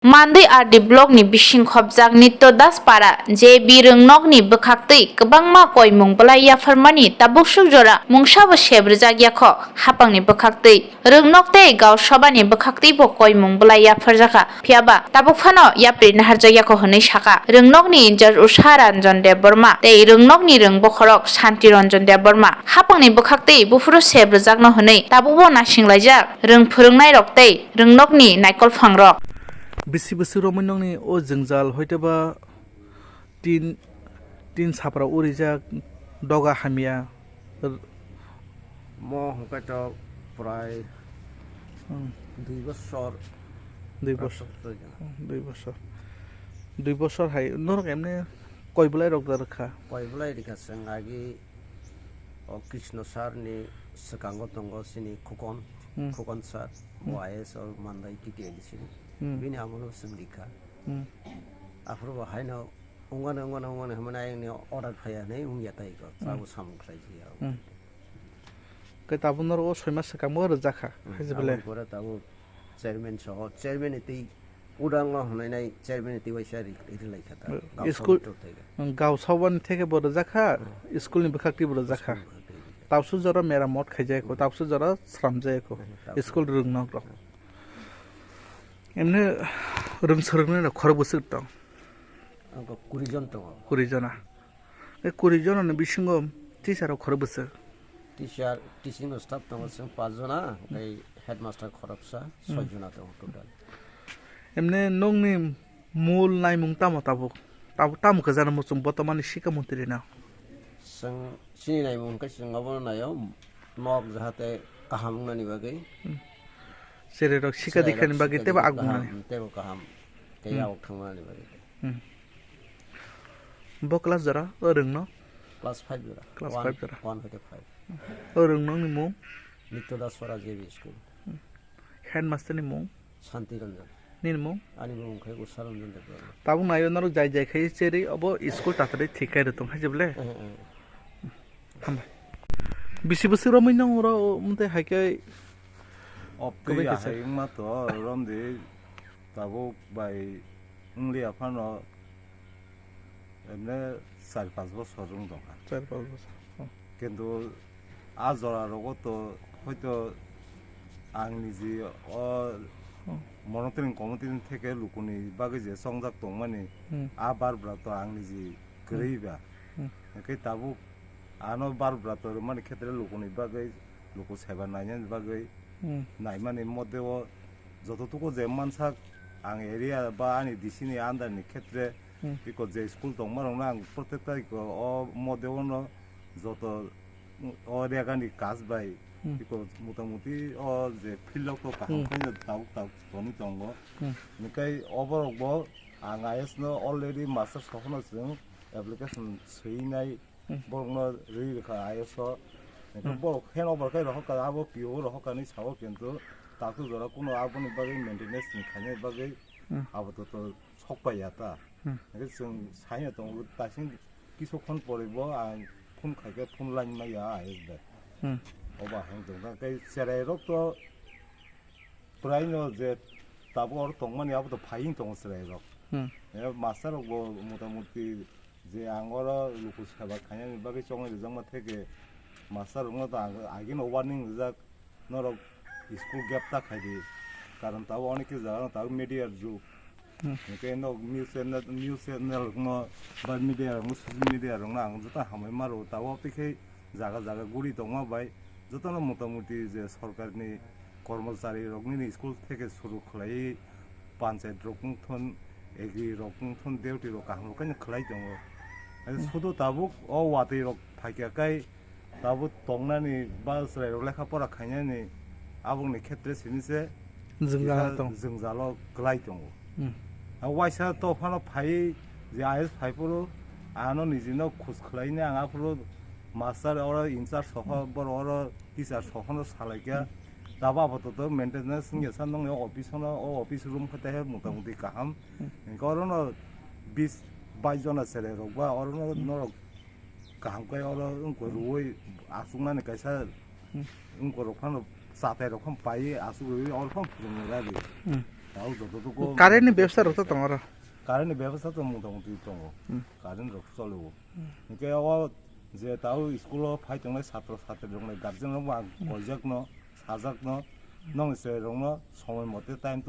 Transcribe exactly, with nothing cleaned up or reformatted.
Mandwi R D block ni bising khopjak Nitya Das para J B rwngnokni bwkhaktwi kwbangma koimung bwlai yapharmani tabuk suk jora mungsabo seb rwjak yakho hapangni bwkhaktwi. Rwngnok tei Gao Sabha ni bwkhaktwibo koimung bwlai yapharjakha, phiyaba tabuk phano yapri naharjak yakho hwnwi sakha. Rwngnokni in charge Usha Ranjan Debbarma tei rwngnokni rwng bokhorok Shanti Ranjan Debbarma hapangni bwkhaktwi buphuru seb rwjakno hwnwi tabukbo naisinglaijak rwng phwrwngnairok tei rwngnokni naikolphangrok. Bisi bwswk romwi nokni o jwngjal hoiteba tin, tin sapra urijak doga hamya. Mo hwnkhe to prai Hmm. dui bosor. Dui bosor. Dui bosor. Dui bosor hai norok emne koi bwlai rok da rwkha? Koi bwlai rwkha chwng agi o Krishna sir ni swkango tongo chini khokon, Hmm. khokon sir, Hmm. O I S o Mandai T T A D C ni. Hmm. Bini amolo chwng rikha. Hmm. Aphuru bo haino wngmano, wngmano, wngmano hwnmani ayangni order phaiya hinwi wngya tei kok, Hmm. Chabo samung khlai jiya. Hmm. Khe tabuk norok o soi mas swkang bo rwjak kha, Hmm, hai se tabuk bele? Pore tabuk chairman soho, chairman ni twi udango hwnwi nai chairman ni twi waisa ri-, ri lai kha ta. Hmm, Gao school, Sabha ni twi. Hmm, Gao Sabha ni theke bo rwjak kha, Hmm. School ni bwkhak twi bo rwjak kha. School ni bwkhak twi rwjak kha. Tabsu jora meramot khaijak kho, Hmm. tabsu jora sramjak kho, Hmm, tabsu. School rwngnok rok. Hmm. Emne rwng swrwngnairok khorok bwswk tong? Ang kok kuri jon tongo. Kuri jona. E kuri jona ni bisingo teacher rok khorok bwswk? Teacher, teaching staff tongo chwng paanch jona, tei headmaster khoroksa, Hmm. soi jona tongo total. Emne nokni mul naimung tamo tabuk? Tabuk tamo kwchangma muchung botomani sikha montri no? Chwng chini naimung hwnkhe chwng obono naio, nok jahate kaham wngnani bagwi. Hmm. Cherai rok sikha Cherai dikhani rok bagwi sikha teibo dikha ag kaham, wngnani. Teibo kaham. Tei Hmm. Yawok thangmani bagwi. Hmm. Bo class jora, o rwngno? Class five jora. Class One, five jora. One hoite five. O rwngno ni mung? Nitya Das Swaraj A B school. Hmm. Headmaster ni mung? Shanti Ranjan. Nini mung? Ani mung khe Usha Ranjan Debbarma. Tabuk naio norok jai jai khai cherwi obo school tatari thik khai rwtong hai je bole? Eh, eh. Hambai. Bisi bwswk romwi nang oro, um, tei hai khe O kwbai twi khe ahai se. Wngma to romdi tabuk bai wngliya phano emne char panch bosor wng tongkha. Char panch bosor. Oh. Kintu a jora rogo to hoito ang niji o Oh. Monotrini community theke lukuni bagwi je chongjak tongmani Hmm. a barbra to ang niji kwrwi ba. Hmm. Hwnkhe tabuk ano barbra to rwmani khetre lukuni bagwi, luku seba nainani bagwi Hmm. naimani modde o jototuku je mansak ang area ba ani D C ni under ni khetre Hmm. iko je school tongmarokno ang protekta iko o modde ono joto o rega ni kaj bai Hmm. iko motamuti o je field o to kaham Hmm. khe tabuk tabuk toni tongo. Hmm. Hwnkhe oborok bo ang I S no already master sohono chwng application swinai Hmm. borokno rwi rwkha I S o. Hwnkhe Hmm. borok hand over khe rohorkha, abo P O rohorkha hinwi sao, kintu takhuk jora kuno aboni bagwi maintenance ni khainai bagwi Hmm. abo to, to sok pai ya ta. Hmm. Hwnkhe chwng saino tongo, taising kisu khon poribo ang phone khaikhe phone line maya I S bai. Hmm. Obo hang tongkha, tei cherai rok to Pwraino je tabuk oro tongmani abo to phaiwng tongo chwrairok. Hmm. E, master rok bo motamuti je ang oro luku seba khainani bagwi chongwi rijakma theke master rokno to ang ageno warning rijak, norok school gap ta khaidi. Karon tabuk onek khe jaga no tabuk media jug. Hmm. Hwnkhe nok news channel, news channel rokno ba media rokno, social media rokno ang joto hambai ma rwo. Tabuk tei khe jaga jaga guri tongma bai jotono motamuti je sorkarni kormochari rok nini school theke suru khlaiwi panchayat rok wngthon, agri rok wngthon, duty rok kaham rok khe khlai tongo. Hai Hmm. sudu tabuk o watwi rok phaikha kai tabuk tongnani ba chwrai rok lekha pora khainani aboni khetre sini se Jwngjal kisa tong. Jwngjalo kwlai tongo. Hmm. Ang waisa to phano phai je I S phai phuru ano niji no khus khlaini ang aphuru master oro in charge soho borok oro teacher sohono salaikha. Hmm. Tabuk apato to maintenance wngya sa nongni office no, o office room khe taihe motamuti kaham. Hmm. Hwnkhe orono bis bais jona cherai rok ba orono Hmm. norok kaham khe oro wngkha rwui achuknani kaisa Hmm. wngkha rok phano chatai rok phano paiwi achuk rwui oro phano phwrwngwi radi. Hmm. Tao joto to ko Current ni bebsa rok to tongo ro? Current ni bebsa to mota moti tongo. Hmm. Current rok cholo. Hmm. Hingke o je tao school o phai tongnai satro satri rok nai guardian rok ang koijak no, sajak no, nong se rok no somoi mote time to